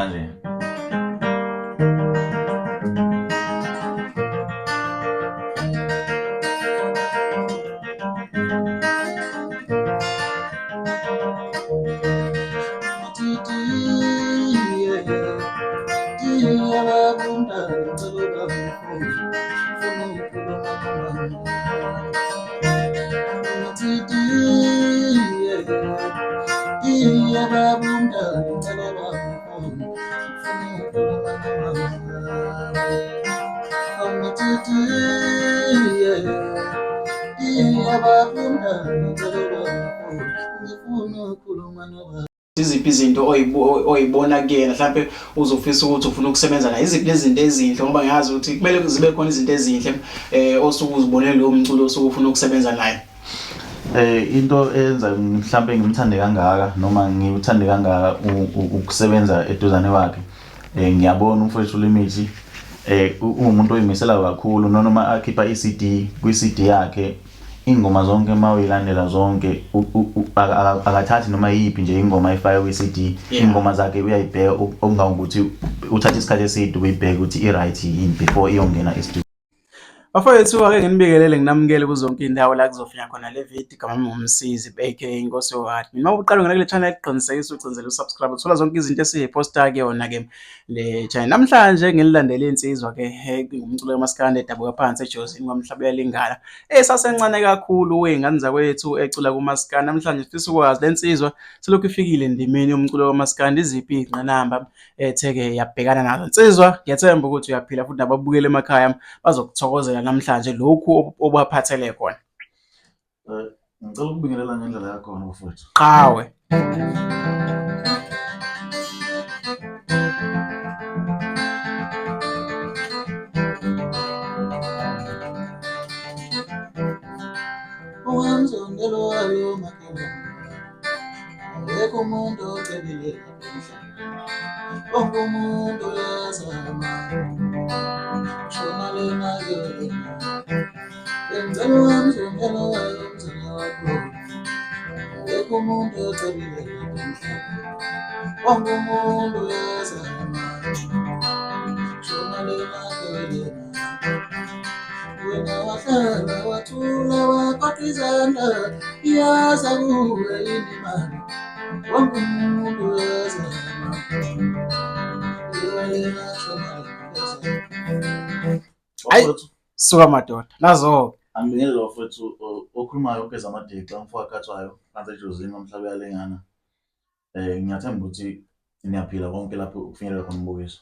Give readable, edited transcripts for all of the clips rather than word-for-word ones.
Kanje. Iziphi izinto oyibona kuyena mhlampe uzofisa ukuthi ufuna ukusebenza naye, iziphi lezi zinto ezinhle, ngoba ngiyazi ukuthi kumele zibe khona izinto ezinhle osuke uzibonele lowo mculo osuke ufuna ukusebenza naye. Into eyenza mhlampe ngimthande kangaka noma ngiwuthande kangaka ukusebenza eduzane kwakhe, ngiyabona umfowethu Limithi uwumuntu oyimisela kakhulu, noma akhipha i-CD, kwi-CD yakhe ingoma zonke uma uyilandela zonke akathathi noma yiphi nje ingoma ayifake kwi-CD, ingoma zakhe uyayibheka okungangokuthi uthatha isikhathi eside ukuyibheka ukuthi i-right yini before iyongena e-studio. Bafowethu, ake nginibingelele nginamukele kuzonke iy'ndawo la kuzofika khona le video. Igama lami nguMsizi aka Inkosi Yohadi. Mina uma uqala ungena kule channel, qinisekisa ucinzele u-subscribe, uthola zonke izinto esiyiphosta kuyona-ke le channel. Namhlanje ngililandele insizwa-ke ngumculo kamaskandi edabuka phansi eJozini kwaMhlabuyalingana, esasencane kakhulu wey'ngane zakwethu ecula kumaskandi. Namhlanje sifisa ukwazi le nsizwa selokhu ifikile endimeni yomculo kamaskandi, iziphi iy'ngqinamba ethe-ke yabhekana nazo. Nsizwa, ngiyathemba ukuthi uyaphila futhi nababukeli emakhaya bazokuthokozela namhlanje lokhu obaphathele khona. Ngicela ukubingelela ngendlela yakhona bafowethu. Qhawe. Owamzondelo wayo makhelwane, akekho umuntu ocebile emhlabeni. Wonke umuntu uyazama, shona lena ke wena. Bengicela owamzondelo wayo mzala wakho, akekho umuntu ocebile emhlabeni. Wonke umuntu uyazama, shona lena ke wena. Wena wahlala wathula waqoqa izandla, iyaza kuwe yini imali? Wonke umuntu uyazama, iwena shona lena. Ayi. Suka madoda, nazo-ke. Angibingelele bafowethu, okhulumayo ugeza amadixa umfo kaKhathwayo phansi eJozini kwaMhlabuyalingana. Ngiyathemba ukuthi niyaphila konke lapho kufinyelela khona umbukiso.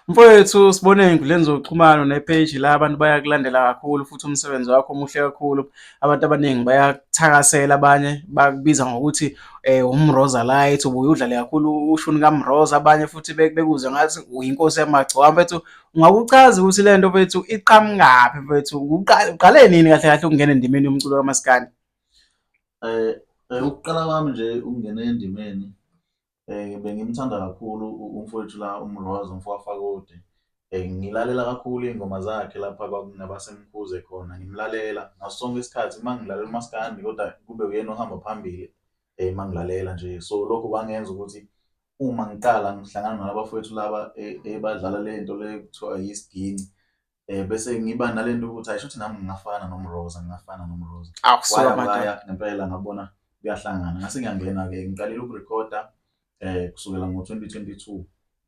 Mfowethu, sibone ey'nkundleni zokuxhumana ne-page la abantu bayakulandela kakhulu futhi umsebenzi wakho muhle kakhulu. Abantu abaningi bayakuthakasela, abanye bakubiza ngokuthi uMroza Light, ubuye udlale kakhulu ushuni kaMroza, abanye futhi bekuzwe ngathi uyinkosi yamagcokama. Mfethu, ungakuchaza ukuthi le nto mfethu iqhamukaphi mfethu? Uqale nini kahle kahle ukungena endimeni yomculo kamaskandi? Ukuqala kwami nje ukungena endimeni, bengimthanda kakhulu umfowethu la uMroza, umfo kaFakode. Ngilalela kakhulu iy'ngoma zakhe lapha kwakunabasemkhuze khona, ngimlalela ngaso sonke isikhathi uma ngilalela umaskandi kodwa kube uyena ohamba phambili uma ngilalela nje. So lokho kwangenza ukuthi uma ngiqala ngihlangana nalabafowethu laba ebadlala le nto le ekuthiwa yisiginci, bese ngiba nale nto ukuthi ayisho ukuthi nami ngingafana noMroza, ngingafana noMroza. Akusuka Kwaya madoda. kwaya ngempela ngabona kuyahlangana, ngase ngiyangena-ke ngiqalile ukurekhoda kusukela ngo-2022,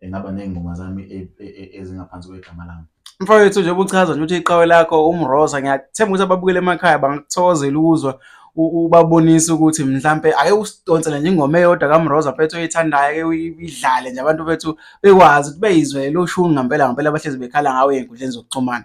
ngaba ney'ngoma zami ezingaphansi kwegama lami. Mfowethu, njengoba uchaza nje ukuthi iqhawe lakho uMroza, ngiyathemba ukuthi ababukeli emakhaya bangakuthokozela ukuzwa ubabonise ukuthi mhlampe ake usidonsele nje ingoma eyodwa kaMroza mfethu oyithandayo, ake uyidlale nje abantu bethu bekwazi ukuthi beyizwele lo shuni ngempela ngempela abahlezi bekhala ngawo ey'nkundleni zokuxhumana.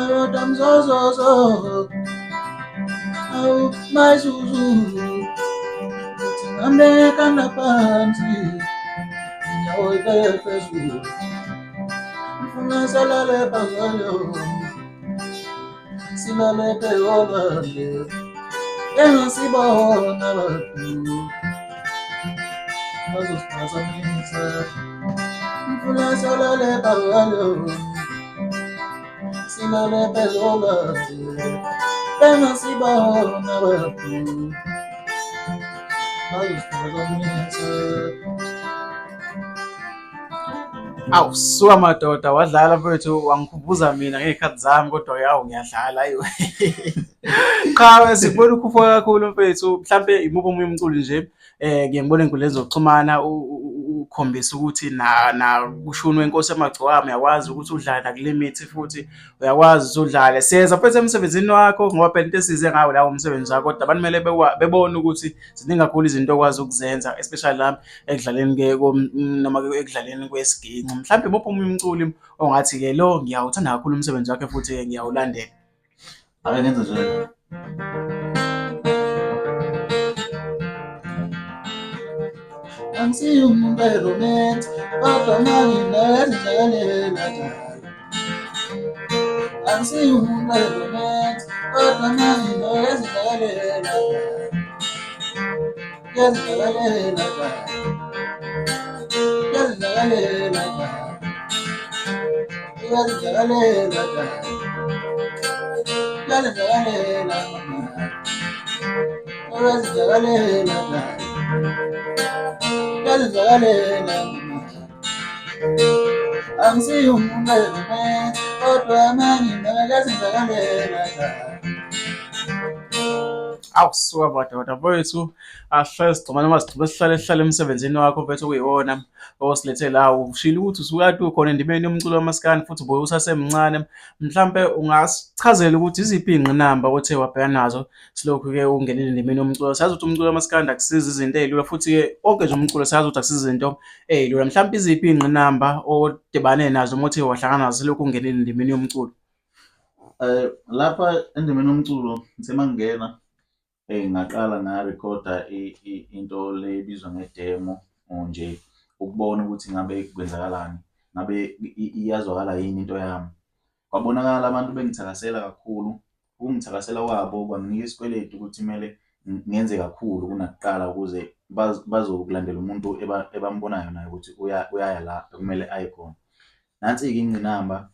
Awu damzozozo, awu mayizuzu, uthi ngambeka phansi, inyawo ibeke phezulu, ngifuna salale phakayo, silale phekolwandle, engasibona abantu bazosiphazamisa. Ngifuna salale phakayo, silale phekolwandle, engasibona abantu bazosiphazamisa. Awu suka madoda, wadlala mfethu, wangikhumbuza mina ngey'khathi zami kodwa-ke awu ngiyadlala ayi. Qhawe, sikubona ukhuphuka kakhulu mfethu. Mhlampe imuphi omunye umculi nje ngiye ngibone ey'nkundleni zokuxhumana ukhombisa ukuthi na kushuni wenkosi yamagcokama uyakwazi ukuthi udlale nakulimithi futhi uyakwazi ukuthi udlale. Siyeza mfethu emsebenzini wakho ngoba phela into esize ngawo la umsebenzi wakho, kodwa abantu kumele bebone ukuthi ziningi kakhulu izinto okwazi ukuzenza, especially la ekudlaleni-ke noma ekudlaleni kwesiginci. Mhlampe imuphi omunye umculi ongathi-ke lo ngiyawuthanda kakhulu umsebenzi wakhe futhi-ke ngiyawulandela? Ake ngenze nje. Angisiyo umuntu eromantic, kodwa manginezindlekalela njalo. Angisiyo umuntu eromantic, kodwa manginezindlekalela njalo. Kuyazidlakalela njalo. Kuyazidlakalela njalo. Kuyazidlakalela njalo. Kuyazidlakalela mama. Kuyazidlakalela njalo. Kuyazidlakalela mama. Angisiyo umuntu eromantic, kodwa manginakazidlakalela njalo. Awu suka madoda mfowethu, asihlale sigxuma noma sigxume sihlale sihlale emsebenzini wakho mfethu okuyiwona osilethe la. Ushilo ukuthi usukade ukhona endimeni yomculo wamaskandi futhi ubuye usasemncane. Mhlampe ungasichazela ukuthi iziphi iy'ngqinamba othe wabhekana nazo silokhu-ke ungenile endimeni yomculo. Siyazi ukuthi umculo wamaskandi akusizo izinto ey'lula futhi-ke wonke nje umculo siyazi ukuthi akusizo izinto ey'lula. Mhlampe iziphi iy'ngqinamba odibane nazo uma uthe wahlangana nazo selokhu ungenile endimeni yomculo? Lapha endimeni yomculo ngithe uma ngingena ngaqala ngarekhoda into le ebizwa nge-demo or nje ukubona ukuthi ngabe kwenzakalani, ngabe iyazwakala yini into yami. Kwabonakala abantu bengithakasela kakhulu, ukungithakasela kwabo kwanginika isikweletu ukuthi kumele ngenze kakhulu kunakuqala ukuze bazokulandela umuntu ebambonayo naye ukuthi uyaya la ekumele aye khona. Nansi-ke ingqinamba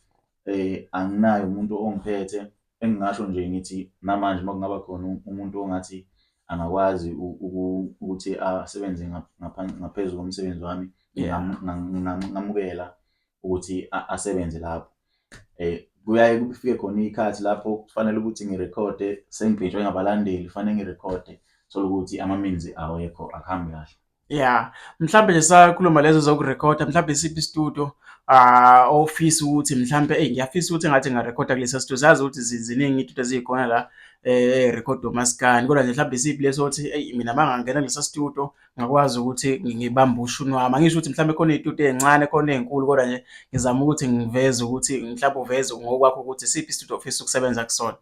anginaye umuntu ongiphethe engingasho nje ngithi namanje uma kungaba khona umuntu ongathi angakwazi ukuthi asebenze ngaphezu komsebenzi wami, ngingamukela ukuthi asebenze lapho. Kuyaye kufike khona iy'khathi lapho kufanele ukuthi ngirekhode sengibhejwe ngabalandeli kufanele ngirekhode, uthole ukuthi ama-means awekho akuhambi kahle. Ya, mhlampe nje sakhuluma lezo zokurekhoda, mhlampe isiphi isitudiyo ofisa ukuthi mhlampe eyi ngiyafisa ukuthi engathi ngingarekhoda kulesa studio. Siyazi ukuthi ziningi iy'tudiyo ezikhona la ey'rekhoda omaskandi, kodwa nje mhlampe isiphi leso othi eyi mina uma ngingangena kulesa studio ngingakwazi ukuthi ngibambe ushuni wami. Angisho ukuthi mhlampe khona iy'tudiyo ey'ncane khona ey'nkulu, kodwa nje ngizama ukuthi ngiveze ukuthi mhlampe uveze ngokwakho ukuthi isiphi isitudiyo ofisa ukusebenza kusona.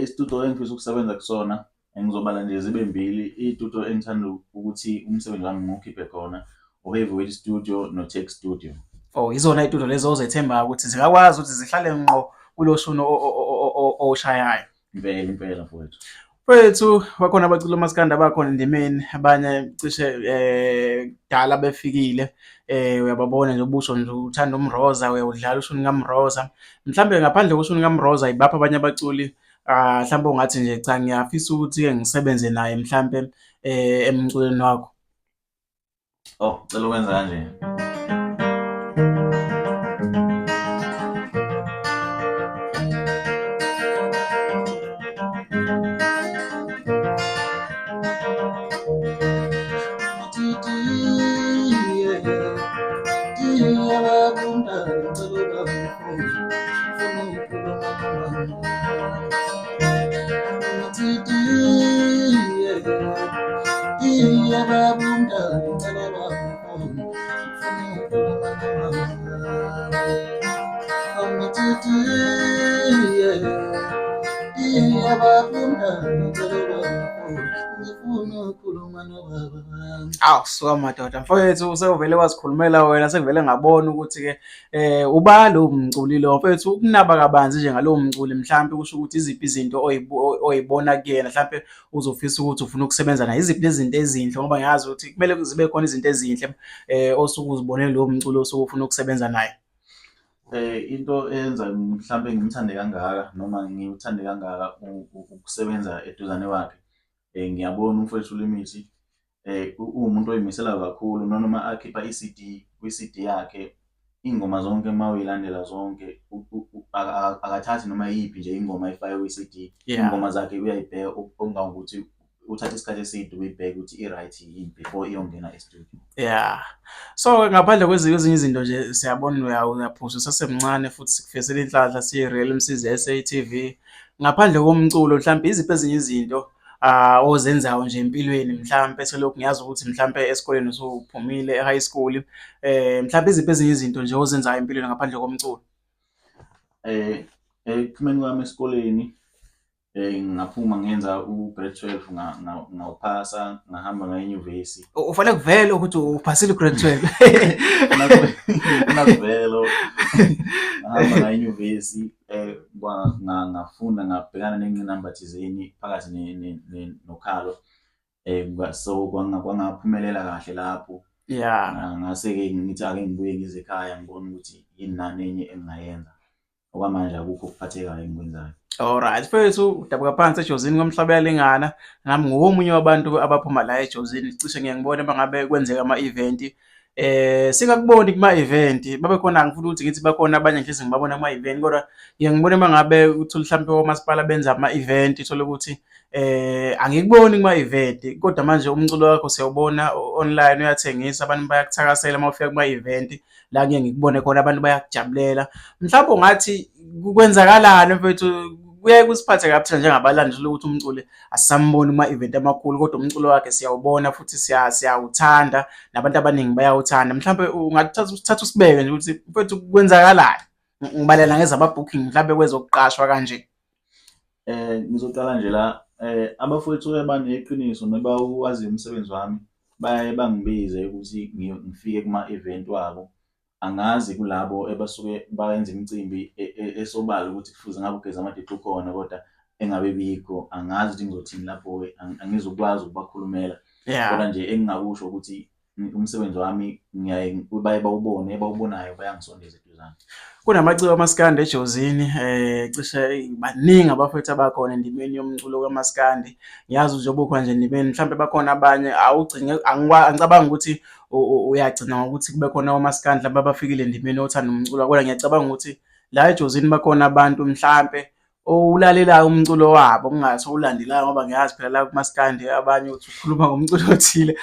Isitudiyo engifisa ukusebenza kusona Ngizobala nje zibe mbili iy'tudio engithanda ukuthi umsebenzi wami ngiwukhiphe khona, u-Heavyweight Studio no-Tech Studio. Oh, izona iy'tudio lezo ozethembayo ukuthi zingakwazi ukuthi zihlale ngqo kulo shuni owushayayo. Impela impela mfowethu. Mfowethu, bakhona abaculi bomaskandi abakhona endimeni, abanye cishe kudala befikile, uyababona nje ubusho nje uthanda uMroza, uyawudlala ushuni kaMroza. Mhlambe ngaphandle koshuni kaMroza yibaphi abanye abaculi Ah, mhlawumbe ungathi nje cha ngiyafisa ukuthi-ke ngisebenze naye mhlampe emculweni wakho. Oh, cela ukwenza kanje. Awu suka madoda mfowethu sewuvele wazikhulumela wena sekuvele ngabona ukuthi-ke uba lowo mculi lo mfethu ukunaba kabanzi nje ngalowo mculi mhlampe kusho ukuthi iziphi izinto oyibona kuyena mhlampe uzofisa ukuthi ufuna ukusebenza naye iziphi lezi zinto ezinhle ngoba ngiyazi ukuthi kumele zibe khona izinto ezinhle osuke uzibone lowo mculi osuke ufuna ukusebenza naye. Into eyenza mhlampe ngimthande kangaka noma ngiwuthande kangaka ukusebenza eduzane kwakhe, ngiyabona umfowethu uLimit uwumuntu oyimisela kakhulu nanoma akhipha i-C_D, kwi-C_D yakhe iy'ngoma zonke uma uyilandela zonke akathathi noma iyiphi nje ingoma ayifake kwi-C_D. Iy'ngoma zakhe uyayibheka okungangokuthi uthatha isikhathi eside ukuyibheka ukuthi i-right yini before iyongena e-studio. Yeah. So ngaphandle kwezinye izinto nje siyabona uyaphusha usasemncane futhi sikufisela inhlanhla siyi-Real Msizi SA TV. Ngaphandle komculo mhlampe iziphi ezinye izinto ozenzayo nje empilweni mhlampe selokhu ngiyazi ukuthi mhlampe esikoleni usuphumile e-high school mhlampe iziphi ezinye izinto nje ozenzayo empilweni ngaphandle komculo? Ekuphumeni kwami esikoleni ngaphuma ngenza u-grade 12 ngawuphasa ngahamba ngaya enyuvesi. Ufanele kuvele ukuthi uphasile u-grade 12. Ngifuna kuvele lokho. Ngahamba ngaya enyuvesi ngafunda ngabhekana nengqinamba thizeni phakathi nokhalo. So kwangaphumelela kahle lapho. Yeah. Ngase-ke ngithi ake ngibuye ngize ekhaya ngibone ukuthi yini nani enye engingayenza. Okwamanje akukho okuphathekayo engikwenzayo. Alright, mfethu udabuka phansi eJozini kwaMhlabuyalingana. Nami nguwomunye wabantu abaphuma la eJozini. Cishe ngiye ngibone uma ngabe kwenzeka ama-event. Singakuboni kuma-event, babe khona angifuni ukuthi ngithi bakhona abanye ngihlezi ngibabona kuma-event kodwa ngiye ngibone uma ngabe uthole mhlampe omasipala benza ama-event uthole ukuthi angikuboni kuma-event kodwa manje umculo wakho siyawubona online uyathengisa abantu bayakuthakasela uma ufika kuma-event la kuye ngikubone khona abantu bayakujabulela. Mhlawumbe ungathi kwenzakalani mfethu kuyaye kusiphathe kabi thina njengabalandeli ukuthi umculi asisamboni kuma-event amakhulu kodwa umculo wakhe siyawubona futhi siyawuthanda nabantu abaningi bayawuthanda. Mhlawumbe ungathatha usithathe usibeke nje ukuthi mfethu kwenzakalani? Ngibalela ngezama-booking mhlawumbe kwezokuqashwa kanje. Ngizoqala nje la abafowethu abaneqiniso nabawaziyo umsebenzi wami bayaye bangibize ukuthi ngifike kuma-event wabo. Angazi kulabo ebasuke bayenza imicimbi esobala ukuthi kufuze ngabe ugeza amadixa ukhona kodwa engabe bikho, angazi ukuthi ngizothini lapho-ke, angizukwazi ukubakhulumela. Kodwa nje engingakusho ukuthi umsebenzi wami ngiyaye baye bawubone, abawubonayo bayangisondeza eduzane. Kunamaciko amaskandi eJozini cishe baningi abafowethu abakhona endimeni yomculo kamaskandi. Ngiyazi njengoba ukhona nje endimeni mhlampe bakhona abanye awugcine angicabangi ukuthi uyagcina ngokuthi kube khona omaskandi laba abafikile endimeni othanda umculo kodwa ngiyacabanga ukuthi la eJozini bakhona abantu mhlampe owulalelayo umculo wabo kungathi owulandelayo ngoba ngiyazi phela la kumaskandi abanye uthi ukhuluma ngomculo othile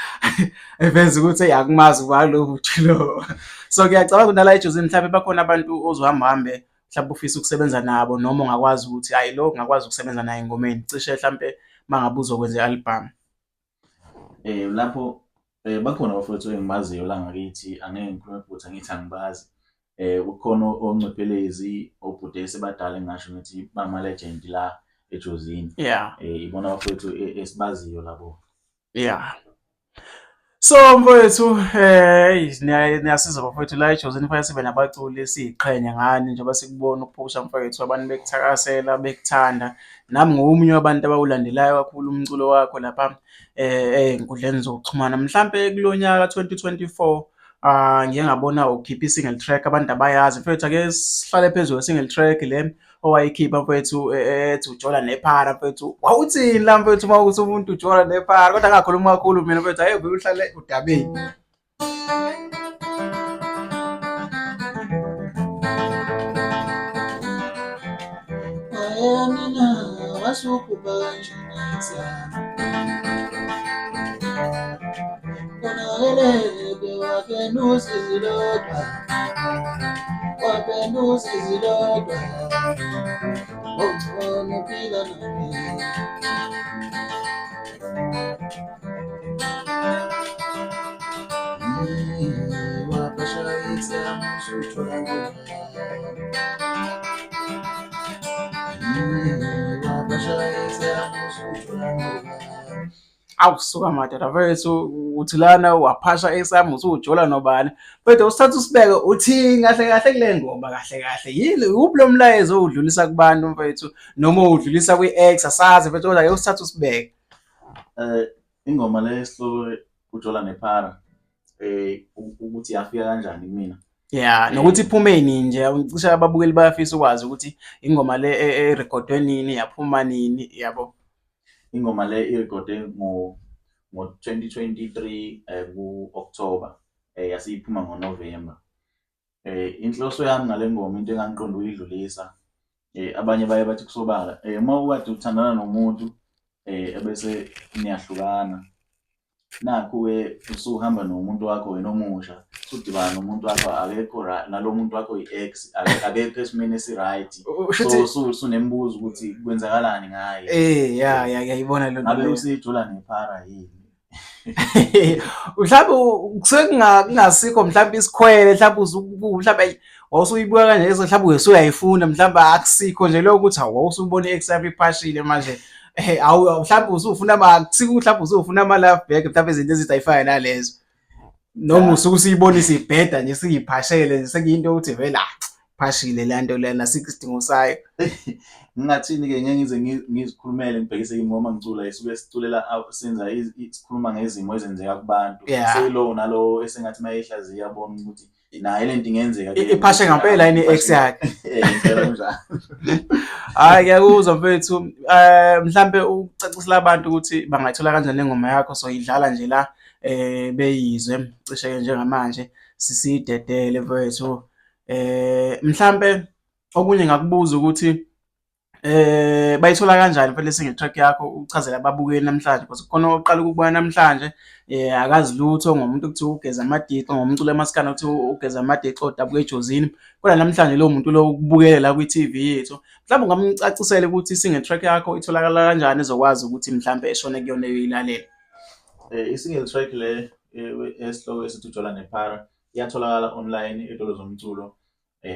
eveza ukuthi eyi akumazi ubani lo muntu lo. So ngiyacabanga ukuthi nala eJozini mhlampe bakhona abantu ozohamba uhambe mhlawumbe ufisa ukusebenza nabo noma ungakwazi ukuthi hhayi lo ngingakwazi ukusebenza naye engomeni cishe mhlampe uma ngabe uzokwenza i-album. Lapho bakhona abafowethu engibaziyo la ngakithi angeke ngikhulume phutha ngithi angibazi. Kukhona oNcwephelezi, obhuti esebadala engingasho ngithi bama-legend la eJozini. Yeah. Ibona abafowethu esibaziyo labo. Yeah. So mfowethu niyasiza bafowethu la eJozini kufanele sibe nabaculi esiyiqhenya ngani njengoba sikubona uphusha mfowethu abantu bekuthakasela bekuthanda. Nami ngomunye wabantu abawulandelayo kakhulu umculo wakho lapha ey'nkundleni zokuxhumana. Mhlampe kulo nyaka 2024 ngiye ngabona ukhipha i-single track abantu abayazi mfethu ake sihlale phezu kwe-single track le owayikhipha mfethu ethi ujola nephara mfethu. Wawuthini la mfethu uma uthi umuntu ujola nephara kodwa angakhulumi kakhulu mina mfethu ake vele uhlale udabeni. Mina wasukuba kanjena Konakeleke waphenduka usizi lodwa, waphenduka usizi lodwa, ongcono uphila nami. Wabashaya ithemu usuthola usujola nobani. Awu suka madoda mfethu, uthi lana waphasha esami usujola nobani. Mfethu usithatha usibeke uthini kahle kahle kule ngoma kahle kahle. Yini uphi lo mlayezo owudlulisa kubantu mfethu noma owudlulisa kwi-ex asazi mfethu kodwa ke usithatha usibeke. Ingoma le esihloko ujola nephara ukuthi yafika kanjani kumina. Yeah, nokuthi iphume nini nje, cishe ababukeli bayafisa ukwazi ukuthi ingoma le erekhodwe nini, yaphuma nini, yabo. Ingoma le irekhodwe ngo-2023 ku-October, yase iphuma ngoNovember. Inhloso yami ngale ngoma, into engangiqonde ukuyidlulisa, abanye baye bathi kusobala, uma ukade uthandana nomuntu ebese niyahlukana, nakhu-ke usuhamba nomuntu wakho wena omusha, usudibana nomuntu wakho akekho nalo muntu wakho i-ex akekho esimeni esi-right. So usunemibuzo ukuthi kwenzakalani ngaye. Ya ya ngiyayibona leyo nto. Ngabe usejola nephara yini? Mhlawumbe kusuke kungasikho mhlawumbe isikhwele, mhlawumbe mhlawumbe wawusuyibuka kanje mhlawumbe usuyayifuna, mhlawumbe akusikho nje lokho ukuthi hawu wawusubona i-ex yakho iphashile manje. Awu mhlawumbe usufuna akusikho mhlawumbe usufuna ama-love back, mhlawumbe izinto ezithi ayifane nalezo. Noma usuke usuyibona isibheda nje siyiphashele nje sekuyinto yokuthi vele phashile le nto lena asikho isidingo sayo. Ngingathini-ke, ngeke ngize ngizikhulumele ngibhekise kimi ngoba ngicula isuke siculela senza sikhuluma ngezimo ezenzeka kubantu. Seyilowo nalowo esengathi uma ehlaziya abone ukuthi naye lento ingenzeka kuyena. Iphashe ngampela yini i-ex yakhe? Impela kunjalo. Hhayi ngiyakuzwa mfethu. Mhlampe ukucacisela abantu ukuthi bangayithola kanjani le ngoma yakho, soyidlala nje la beyizwe cishe-ke njengamanje sisidedele mfethu. Mhlampe okunye ngakubuza ukuthi bayithola kanjani mfethu le-single track yakho, uchazele ababukeli namhlanje because kukhona oqala ukukubona namhlanje akazi lutho ngomuntu okuthiwa ugeza amadixa, ngomculo kamaskandi okuthiwa ugeza amadixa odabuka eJozini. Kodwa namhlanje lowo muntu lowo ukubukele la kwi-T_V yethu. Mhlawumbe ungamcacisela ukuthi i-single track yakho itholakala kanjani ezokwazi ukuthi mhlampe eshone kuyona eyoyilalela. I-single track le esihloko esithi ujola nephara iyatholakala online ey'tolo zomculo.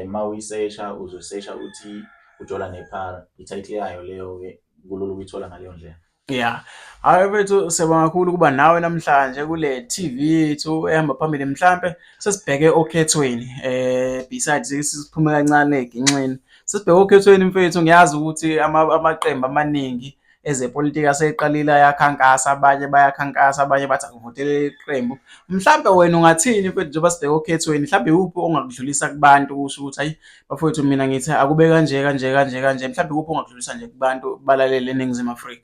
Uma uyisesha uzoyisesha uthi ujola nephara, i-title yayo leyo-ke kulula ukuyithola ngaleyo ndlela. Yeah. Hhayi mfethu, siyabonga kakhulu ukuba nawe namhlanje kule T_V yethu ehamba phambili. Mhlampe sesibheke okhethweni besides siphume kancane ey'ginxeni. Sesibheke okhethweni mfethu, ngiyazi ukuthi amaqembu amaningi ezepolitiki aseqalile ayakhankasa, abanye bayakhankasa, abanye bathi angivotele iqembu. Mhlampe wena ungathini mfethu njengoba sibheke okhethweni, mhlampe ikuphi ongakudlulisa kubantu usho ukuthi hhayi bafowethu mina ngithi akube kanje kanje kanje kanje, mhlampe ikuphi ongakudlulisa nje kubantu balalele eNingizimu Afrika?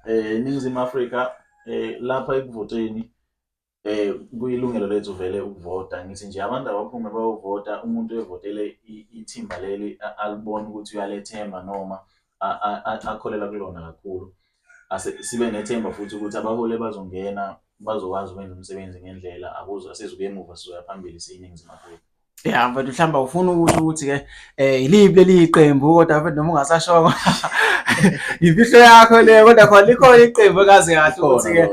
INingizimu Afrika lapha ekuvoteni kuyilungelo lethu vele ukuvota. Ngithi nje abantu abaphume bayovota, umuntu evotele ithimba leli alibona ukuthi uyalethemba noma akholelwa kulona kakhulu. Sibe nethemba futhi ukuthi abaholi abazongena bazokwazi ukwenza umsebenzi ngendlela, asizukuya emuva sizoya phambili siyiNingizimu Afrika. Ya mfethu, mhlawumbe awufuni ukusho ukuthi-ke yiliphi leli qembu, kodwa mfethu noma ungasashongo imfihlo yakho leyo, kodwa khona likhona iqembu ekazi kahle ukuthi-ke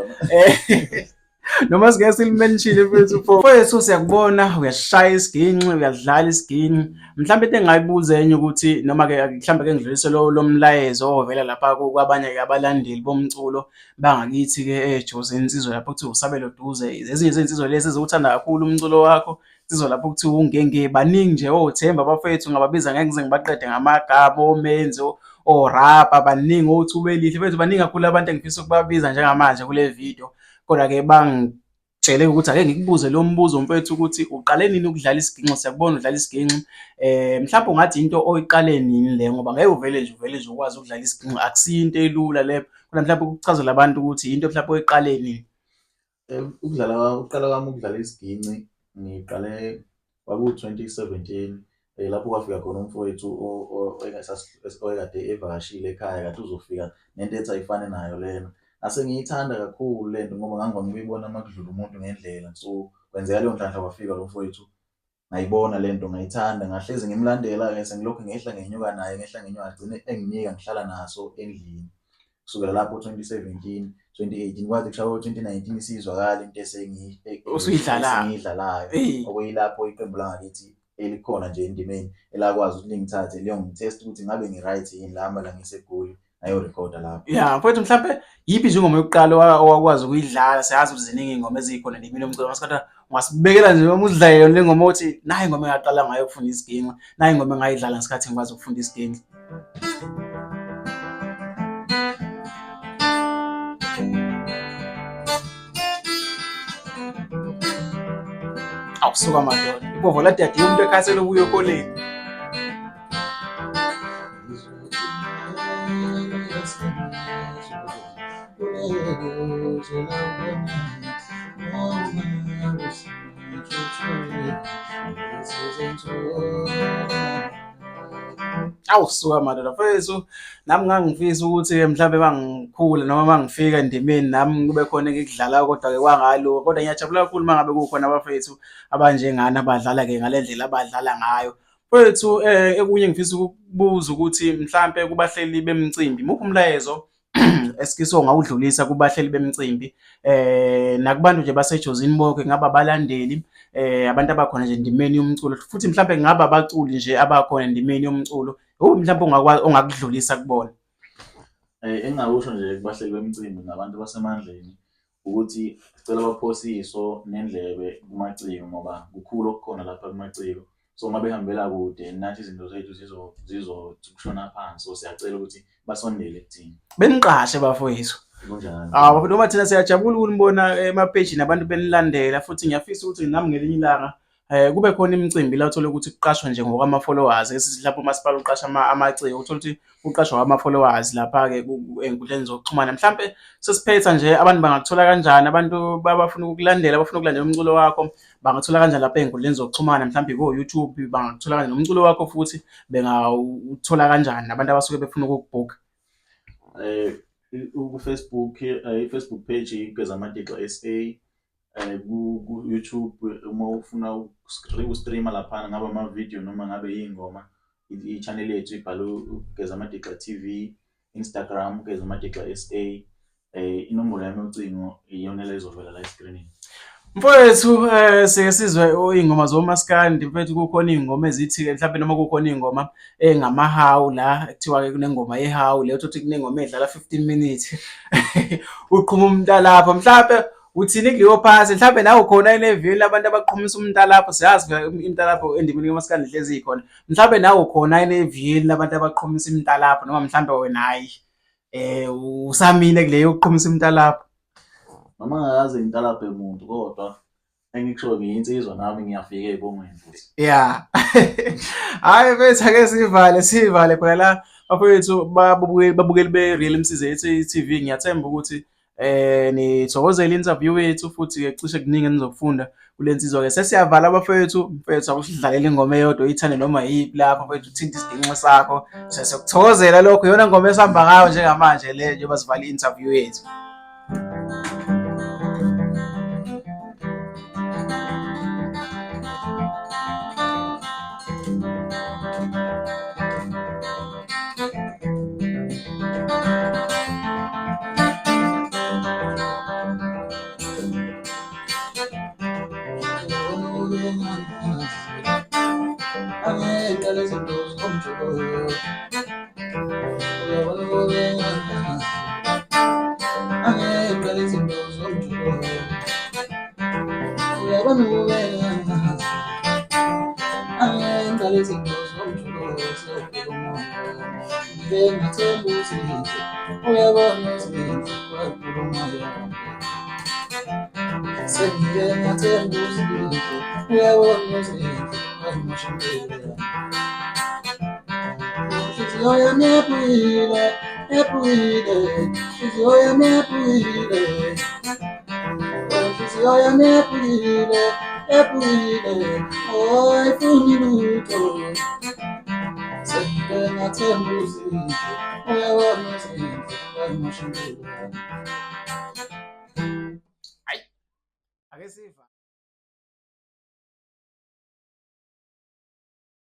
noma singeke silimenshine mfethu. Mfethu siyakubona uyashaya isiginci, uyadlala isiginci. Mhlawumbe into engingayibuza enye ukuthi noma-ke mhlawumbe ke ngidlulise lo mlayezo ovela lapha kwabanye-ke abalandeli bomculo bangakithi-ke eJozi, insizwa lapho kuthiwa uSabelo Duze, ezinye zezinsizwa lezi eziwuthanda kakhulu umculo wakho. Insizwa lapho kuthiwa uNgenge, baningi nje oThemba abafethu ngababiza ngeke ngize ngibaqede ngamagama, oMenzi, oRabha, baningi oThubelihle mfethu, baningi kakhulu abantu engifisa ukubabiza njengamanje kule video. Kodwa-ke bangitshele ukuthi ake ngikubuze lo mbuzo mfethu ukuthi uqale nini ukudlala isiginci? Siyakubona udlala isiginci. Mhlawumbe ungathi into oyiqale nini le ngoba ngeke uvele nje uvele nje ukwazi ukudlala isiginci, akusiyo into elula leyo. Kodwa mhlawumbe ukuchazela abantu ukuthi into mhlawumbe oyiqale nini. Ukudlala ukuqala kwami ukudlala isiginci ngiqale kwaku-2017 lapho kwafika khona umfowethu oyekade evakashile ekhaya kade uzofika nento ethi ayifane nayo lena. Ngase ngiyithanda kakhulu lento ngoba ngangivame ukuyibona uma kudlula umuntu ngendlela. So kwenzeka leyo nhlanhla kwafika lo mfowethu ngayibona le nto ngayithanda, ngahlezi ngimlandela-ke sengilokhu ngehla ngenyuka naye, ngehla ngenyuka agcine enginika ngihlala naso endlini. Kusukela lapho 2017, 2018 kwaze kushaya o-2019 isizwakala into esengiyidlalayo. Okuyilapho iqembu langakithi elikhona nje endimeni elakwazi ukuthi lingithathe liyongithesta ukuthi ngabe ngi-right yini, lahamba langiyisa eGoli. Ngayorekhoda lapho. Ya, mfowethu mhlampe yiphi nje ingoma yokuqala owakwazi ukuyidlala? Siyazi ukuthi ziningi iy'ngoma ezikhona endimeni yomculo masikhathi ungasibekela nje noma uzidlalele yona le ngoma othi nayi ingoma engaqala ngayo ukufunda isiginci, nayi ingoma engayidlala ngesikhathi ngikwazi ukufunda isiginci. Awusuka madoda, ibovo ladadiwe umuntu ekhasela ubuye ekoleni. Awu suka madoda mfethu, nami ngangifisa ukuthi-ke mhlampe uma ngikhula noma uma ngifika endimeni nami kube khona engikudlalayo kodwa-ke kwangalunga. Kodwa ngiyajabula kakhulu uma ngabe kukhona abafethu abanjengani abadlala-ke ngale ndlela abadlala ngayo. Mfethu okunye engifisa ukukubuza ukuthi mhlampe kubahleli bemicimbi, imuphi umlayezo esikiso ongawudlulisa kubahleli bemicimbi nakubantu nje baseJozini bonke, kungaba abalandeli, abantu abakhona nje endimeni yomculo futhi mhlampe kungaba abaculi nje abakhona endimeni yomculo, ikuphi mhlampe ongakudlulisa kubona? Engingakusho nje kubahleli bemicimbi nabantu basemandleni ukuthi sicela baphose iso nendlebe kumaciko ngoba kukhulu okukhona lapha kumaciko. So uma behambela kude nathi izinto zethu zizothi ukushona phansi. So siyacela ukuthi basondele kuthina. Beniqashe bafowethu. Kunjalo. Hawu noma thina siyajabula ukunibona emaphejini abantu benilandela futhi ngiyafisa ukuthi nami ngelinye ilanga kube khona imicimbi la uthole ukuthi kuqashwa nje ngokwama-followers. Ake sithi mhlawumbe umasipala uqasha amaciko uthole ukuthi kuqashwa ama-followers lapha-ke ey'nkundleni zokuxhumana. Mhlampe sesiphetha nje abantu bangakuthola kanjani abantu abafuna ukukulandela, abafuna ukulandela umculo wakho bangathola kanjani lapha ey'nkundleni zokuxhumana mhlampe ko-YouTube bangakuthola kanjani nomculo wakho futhi bengawuthola kanjani nabantu abasuke befuna ukukubhukha? Ku-Facebook, i-Facebook page iGezamatixa SA. Ku-YouTube uma ufuna uku-stream-a laphana ngabe ama-video noma ngabe iy'ngoma, i-channel yethu ibhalwe uGezamadixa T_V, Instagram uGezamadixa S_A. Inombolo yami yocingo iyona le ezovela la eskrinini. Mfowethu sike sizwe iy'ngoma zomaskandi mfethu kukhona iy'ngoma ezithi-ke mhlampe noma kukhona iy'ngoma ey'ngamahawu la kuthiwa-ke kunengoma yehawu le uthole ukuthi kunengoma edlala 15 minutes uqhuma umntalapho mhlampe uthini kuleyo phasi mhlampe nawe ukhona enevini labantu abaqhumisa umntalapho siyazi phela imntalapho endimeni kamaskandi hlezi ikhona mhlampe nawe ukhona enevini labantu abaqhumisa imntalapho noma mhlampe wena hhayi usamile kuleyo yokuqhumisa imntalapho. Noma ngingakaze ngitalabhe muntu kodwa engikushoyo ngiyinsizwa nami ngiyafika ey'bongweni futhi. Ya. Hhayi mfethu ake sivale sivale khona la bafowethu babukeli be-Real Msizi TV ngiyathemba ukuthi nithokozele i-interview yethu futhi-ke cishe kuningi enizokufunda kule nsizwa-ke. Sesiyavala bafowethu, mfethu akusidlalele ingoma eyodwa oyithande noma yiphi lapho mfethu uthinte isiginci sakho. Sesiyokuthokozela lokho iyona ngoma esihamba ngayo njengamanje le njengoba sivala i-interview yethu. Ake siva.